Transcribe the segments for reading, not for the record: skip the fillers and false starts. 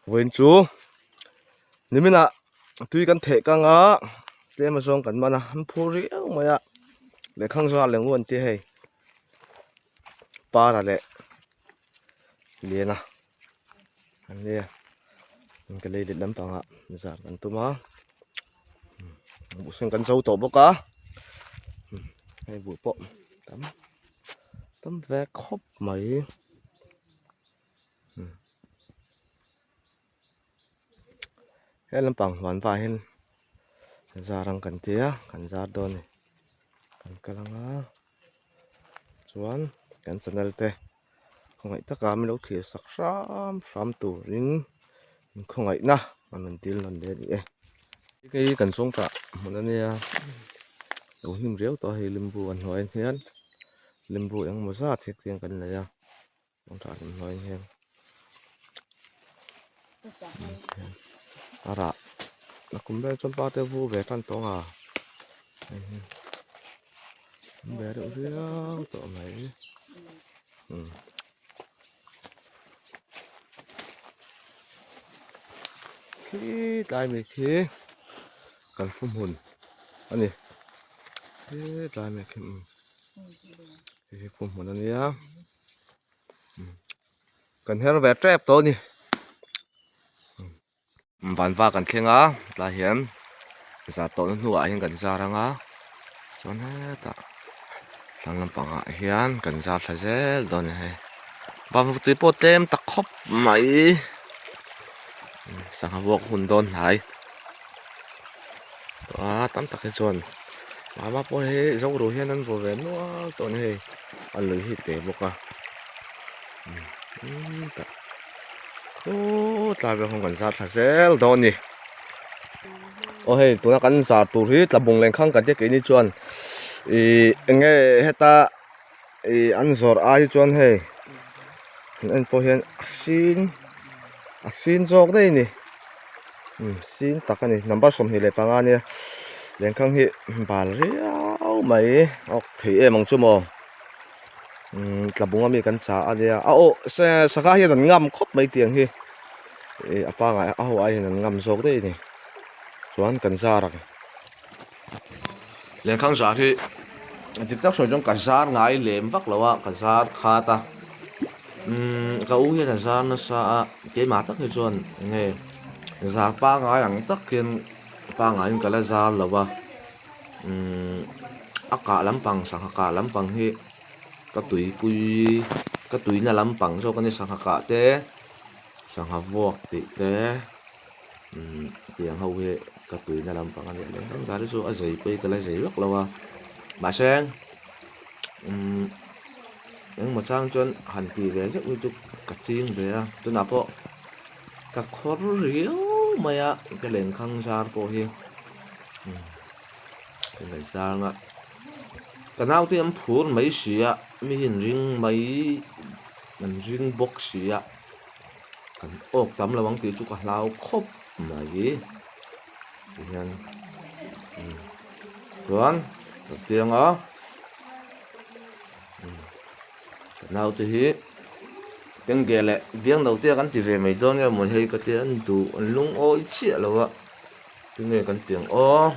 Vawiin chu niminah tui kan theh kang a tlem azawng kan man a an phur riau mai a lehkhang zawng a leng u an tia hei para leh liana an nia ka lei let lampangah zar kan tum a buh seng kan zo tawh bawk a hei buh pawh tam tam ve khawp mai. He lampang huan vah hian zar ang kan tia kan zar dawn a ni kan kal ang a chuan kan channel te khawngaih taka min lo thlir sak hram hram turin in khawngaihna an rawn dil nawn leh a ni e. Hei kan zawngtah hmun a nia lo hnim riau tawh a hei limbu a hnuaiah hian limbu engemaw zat hi tiang kan nei a. A rah a kum vel chuan pa te vu ve tan tawng a ve deuh viau tawh mai khi tlai mai khi kan fu hmun a ni khi tlai mai khi. Hei hi pu hmun a nia kan her ve tep tawh a ni vanva kan thleng a tlai hian zar tawhna hnuah hian kan zar ang a chuan hetah thlang lampangah hian kan zar thla zel dawn a ni hei vanva tui pawh tlem ta khawp mai sangha vuak hun dawn hnai. A tam tak hi chuan mama pawh hi zo ru hian an vaw ve nual tawh a ni hei a lui hi te bawk a tlai vel khawn kan zar thla zel dawn a ni aw hei tuna kan zar tur hi tlabung lenkhang kan tia keini chuan ih eng nge heta ih an zawrh ai hi chuan hei an en pawh hian a sin a sin zawk daih a ni. Sin tak a ni number 25 a nia lenkhang hi bal riau mai awk thei em ang chu maw tlabung ami kan chah a nia a aw sangha hian an ngam khawp mai tiang hi ih a pangai a ho ai hian an ngam zawk daih a ni chuan kan zar ang lenkhang zar hi dik tak sawi chuan ka zar ngai lem vak lo a ka zar khat a. Umm ka u hian a zar nasa a keimah tak hi chuan enge zar pangai ang tak hian pangaiin ka la zar lo va umm a kah lampang sangha kah lampang hi ka tuipui ka tuina lampang zawk a ni sangha kah te sangha vuak tih te umm tiang ho hi ka tuina lampang a ni a leh zar hi chu a zei pawh hi ka la zei vak lo a mahse umm. Engmaw chang chuan han tih ve zeuh hi chu ka ching ve a, tunah pawh ka khawr riau mai a ka lenkhang zar pawh hi ka ngaihsang a, ka naute an phur mai si a, mi hi an ring mai an ring bawk si a, kan awk tam lo ang tih chu ka hlau khawp mai tihian chuan ka tiang a. Ka naute hi Tengge leh Biangnote kan ti ve mai dawn nge maw hei ka tia an duh an lungawi chiah lo a tinge kan ti ang aw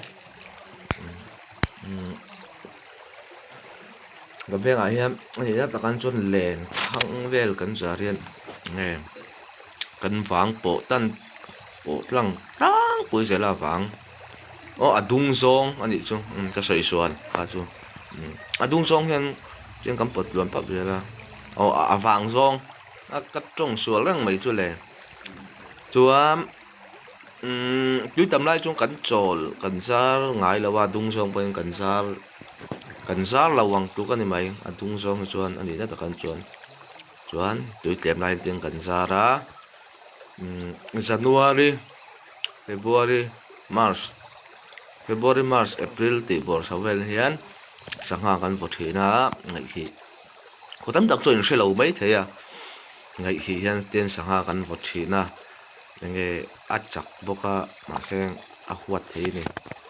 ka bengah hian a nih na takah chuan len thang vel kan zar hian nge kan vang pawh tan pawh tlang tlangpui zel a vang. Aw a dung zawng a nih chu ka sawi sual kha chu a dung zawng hian chian kan pawt tluan pap zel a aw a vang zawng a ka tawng sual reng mai chu le chuan umm tui tam lai chuan kan chawl kan zar ngai lo a dung zawng pawhin kan zar kan zar lo ang tluk a ni mai a dung zawng hi chuan a nihna takah chuan chuan tui tlem lai te kan zar a umm January. February, March, February, March, April tih bawr chho vel hian sangha kan vaw thin a, ngaihhih khaw tam tak chu a inhre lo mai thei a, ngaihhih hian ten sangha kan vaw thin a, enge a chak bawk a mahse a huat thei a ni,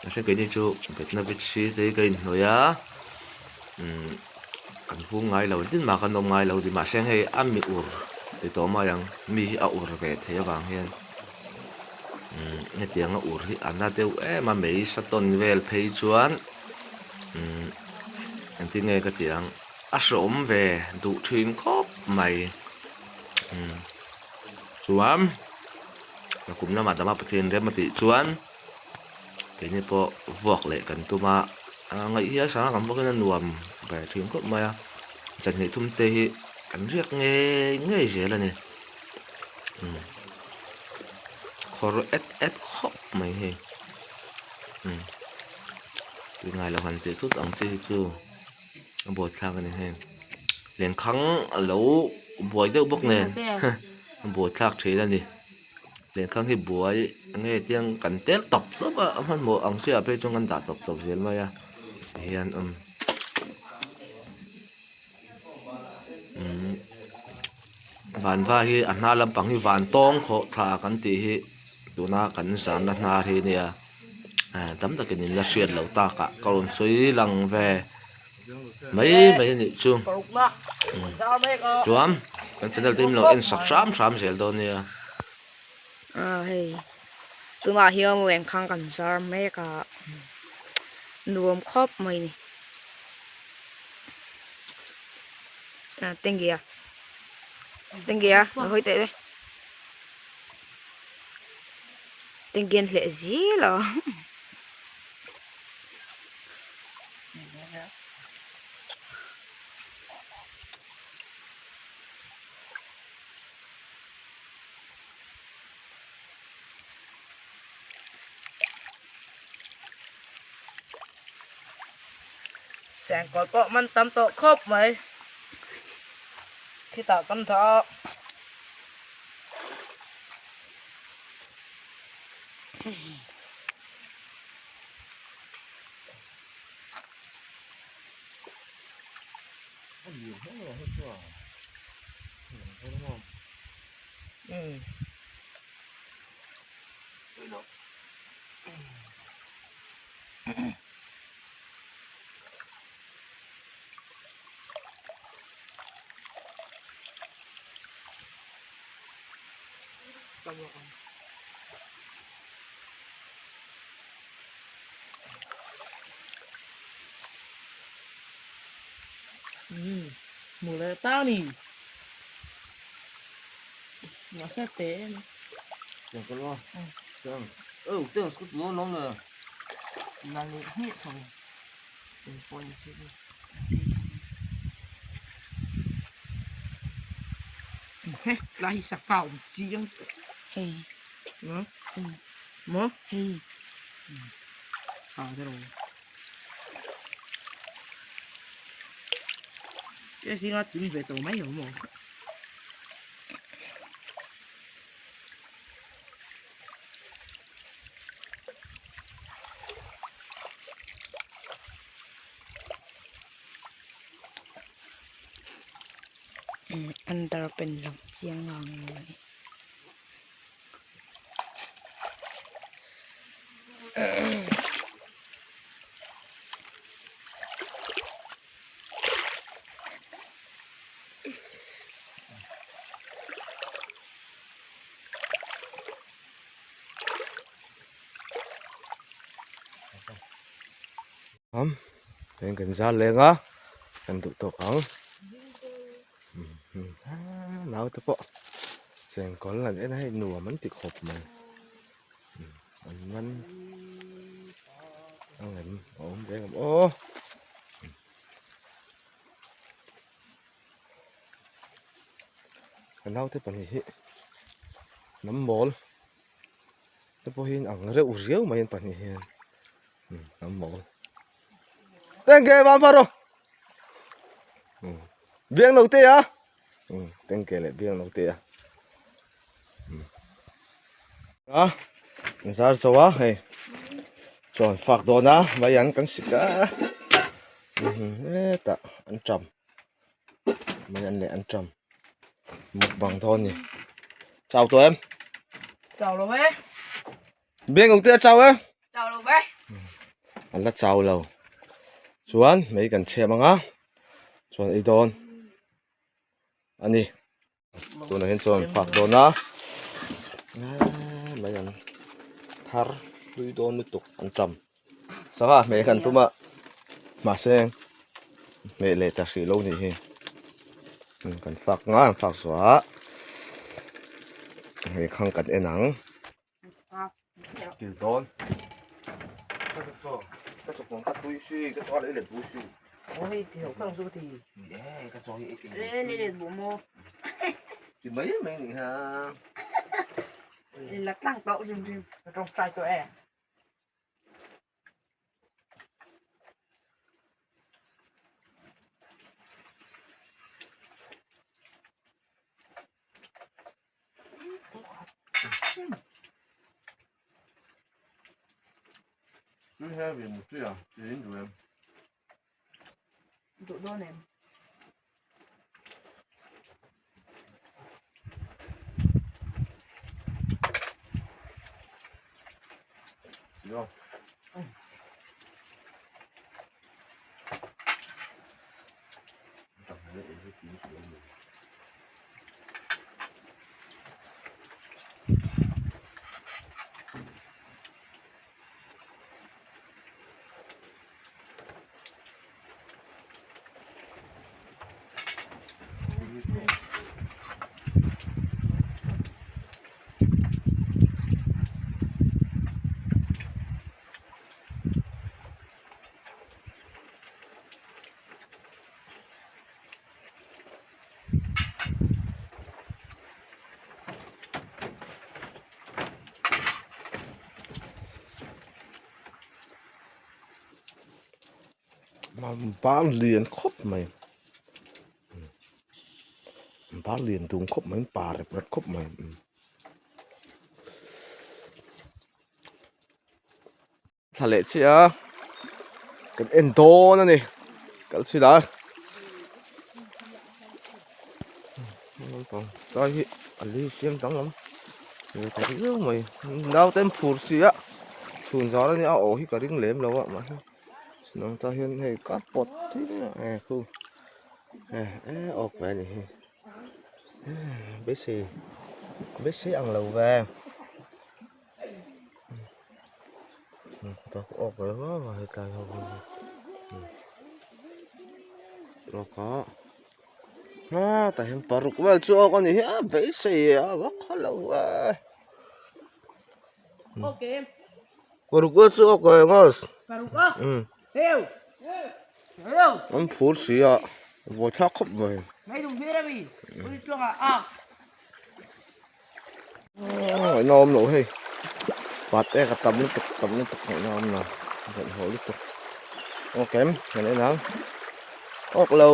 mahse keini chu betna bit si te hi ka inhnawih a, umm kan hung ngai lo tin mah kan awm ngai lo ti mahse hei a mi ur ti tawh mai ang mi hi a ur ve thei avang hian. Umm hetianga ur hi a na deuh em a mei sa tawn vel phei chuan umm engtin nge ka tih ang a hreawm ve duh thin khawp mai umm chuan kum lamah dama Pathian rem a tih chuan keini pawh vuak leh kan tum a ngaih hian sangha kan vuak hian a nuam ve thin khawp mai a chanhnih thum te hi kan riak ngei ngei zel a ni umm. Khawr et et khawp mai hei umm tui ngai lo han tih tut ang chi hi chu a buaithlak a ni hei lenkhang a lo buai deuh bawk nen a buaithlak thin a ni lenkhang hi buai nge tiang kan tel tawp tawp a a hmanhmawh ang chiah ah phei chuan kan dah tawp tawp zel mai a tihian umm umm. Vanva hi a hnar lampang hi van tawng khawh thla kan tih hi tuna kan zahna hnar hi ania tam takin in la hriat loh takah ka rawn sawi lang ve mai mai a nih chu chuan kan channel te hi min lo en sak hram hram zel dawn nia. Hei tunah hian lengkhang kan zar mek a nuam khawp mai a ni. Tengge a Tengge a lo hawi teh e Tengge an hleh zel a Chengkawl pawh man tam tawh khawp mai. Khitah kan dah a. Hmu leh ta ni. Nó sẽ té này. Là lệ hết rồi. Đừng quên chứ. Lại sạc vào chiếng. Hei. Nó. Nó. Hei. À thế rồi. Cái gì nó chuẩn về tổ máy rồi mà. Under pen lang chiang ngang mai. Am heng kan zal leng a kan duh tawk ang naute pawh chengkawl an en a hei nuam an ti khawp mai an man ang em a awm reng ang aw. Ka naute pahnih hi hnam mawl te pawh hi an ang reuh riau mai an pahnih hian hnam mawl tengke van va rawh biang no te a tengke leh biang no te a a an zar zo a hei chuan fak dawn a mai an kan sik a hetah an ṭam. Mai an leh an ṭam mukbang dawn ni. Chau tawh em? Chau lo e. Biang uk te a chau em? Chau lo ve. An la chau lo. Chuan mai kan chhem anga chuan ei dawn a ni. Tunah hian chuan fak dawn a. Mai an. thar hlui dawn lutuk an tam sangha hmeh kan tum a mahse hmeh leh ta hrih lo nih hi kan fak nga an fak zuah a hei khang kan en ang. Duh dawn em? Bar lian khawp mai bar lian dum khawp mai pa rep rep khawp mai. Thla leh chiah a kan en dawn a ni kal chhin a naupang tlai hi a li siam danglam ve ta riau mai naute an phur si a chhun zar a nia a aw hi ka ring lem lo a mahse nang ta hian hei ka pawt thei mai a e khu e e awk ve a ni hi beisei beisei ang lo ve. Tah hian paruk vel chu awk a ni hi a beisei a va kha lo e paruk vel chu awk e ngas an phur si a vawi thlak khawp mai. Ngaihna awm lo hei pat ek a tam lutuk tam lutuk ngaihna awm lo ngaihhawh lutuk awk em kan en ang awk lo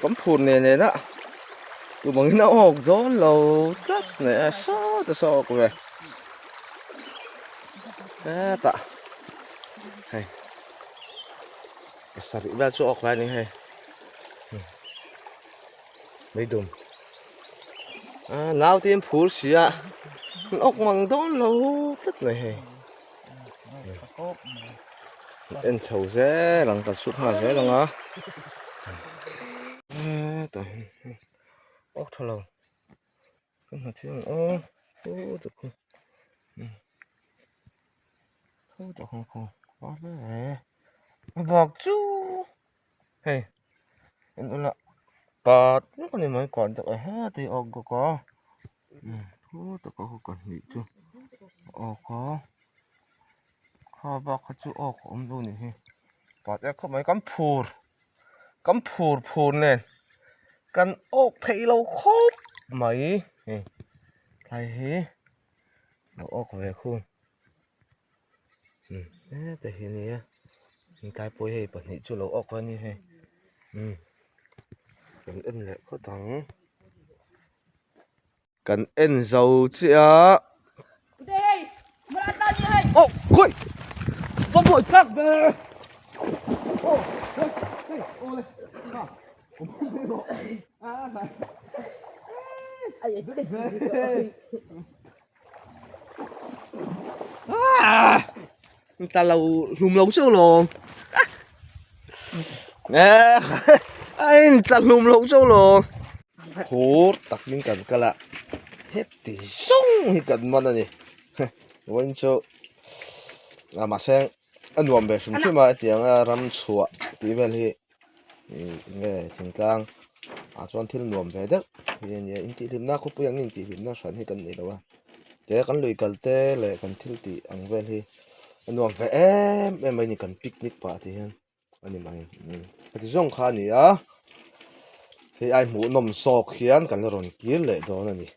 kan phur nen nen a tumangin a awk dawn lo tlat mai a sawt a saw awk ve hetah hei pasarih vel chu awk lai a ni hei meidum. A nau te in phur si a an awk mang dawn lo tlat mai hei en chho zel ang kan sut nghal zel ang a hetah hian awk tha lo kan hmu thei ang aw a bak chu hei. En ula pat vek a ni mai kuah deuh a heti awk bawk a thu taka ka hnih chu a awk a kha bak kha chu awk a awm lo a nih hi pat em khawp mai kan phur kan phur phur nen kan awk theih lo khawp mai hei tlai hi lo awk ve khung heta hi a nia. Tlai pawh hei pahnih chu lo awk a ni hei umm kan en leh phawt ang kan en zo chiah a aw khawi va buai thlak ve aw hei hei awle ha Ta lo hlum lo chauh lo a in tla hlum lo chauh lo phur takin kan kal a heti zawng hi kan man a ni vawiin chu. A mahse a nuam ve hrim hrim a hetiang a ram chhuah tih vel hi ih enge thingtlang ah chuan thil nuam ve deuh hi a nia intihhlimna khawpui ang intihhlimna hran hi kan nei lo a te kan lui kal te leh kan thil tih ang vel hi a nuam ve em em mai a ni kan picnic pah tih hian. a ni mai heti zawng kha a ni a hei ai hmuhnawm zawk hian kan la rawn kir leh dawn a ni.